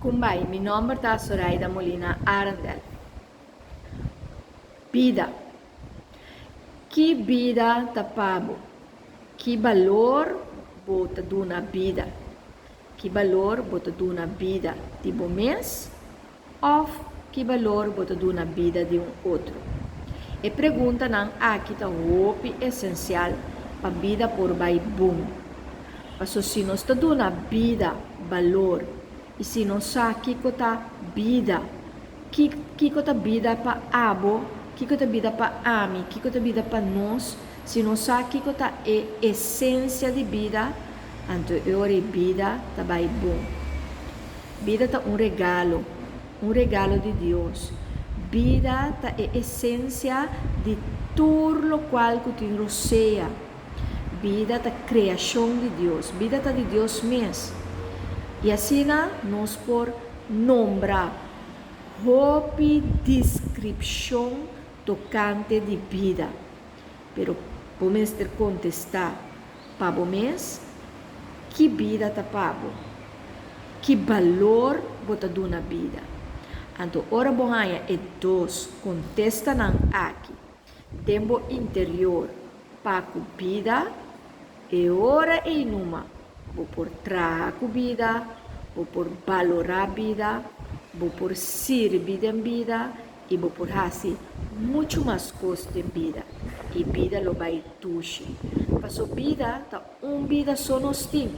Kumbai, mi nomber ta Soraida Molina Arendel. Bida. Ki bida ta pa bo? Ki balor bo ta duna bida? Ki balor bo ta duna bida di bo mes òf ki balor bo ta duna bida di un otro? E preguntanan aki ta hopi esensial pa bida por bai bon. Paso si nos ta duna bida balor i si nos sa kiko ta bida, kiko ta bida pa abo, kiko ta bida pa ami, kiko ta bida pa nos, si nos sa kiko ta e esensia di bida, anto e ora ei bida ta bai bon. Bida ta un regalo, un regalo di Dios. Bida ta e esensia di tur lokual ku tin rosea. Bida ta kreashon di Dios. Bida ta di Dios mes. I asina nos por nombra hopi deskripshon tokante di bida. Pero bo mester kontestá pa bo mes, Ki bida ta pa bo? Ki balor bo ta duna bida? Anto ora bo haña e dos kontestanan aki den bo interior pa ku bida, e ora ei numa bo por traha ku bida, bo por balorá bida, bo por sirbi den bida i bo por hasi muchu mas kos den bida i bida lo bai dushi. Paso bida ta un bida so nos tin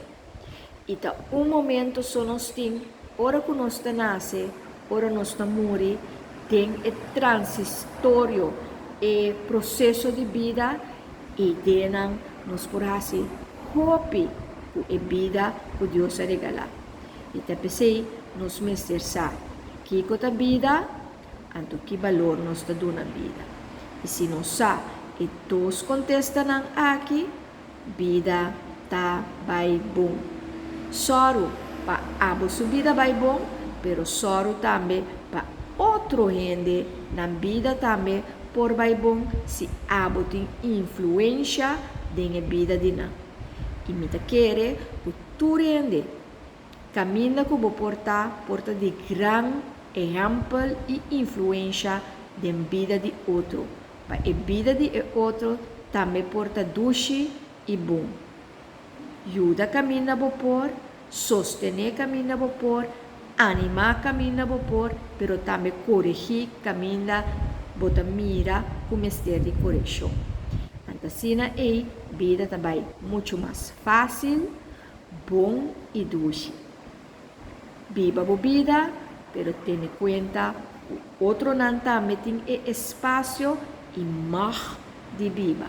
i ta un momento so nos tin ora ku nos ta nase, ora nos ta muri, den e transistorio, e proseso di bida i den nan nos por hasi hopi ku e bida ku Dios a regalá. I ta p'esei nos mester sa kiko ta bida, anto ki balor nos ta duna bida. I si nos sa e dos kontestanan aki, bida ta bai bon. Sòru pa abo su bida bai bon, pero sòru tambe pa otro hende nan bida tambe por bai bon si abo tin influensha den e bida di nan. I mi ta kere ku tur hende kaminda ku bo por ta por ta di gran ehèmpel i influensha den bida di otro, pa e bida di e otro tambe por ta dushi i bon. Yuda kaminda bo por, sostené kaminda bo por, animá kaminda bo por, pero tambe koregí kaminda bo ta mira ku mester di korekshon. Anta asina ei bida ta bai muchu mas fásil, bon i dushi. Biba bo bida, pero tene kuenta ku otronan tambe tin e espasio i mag di biba.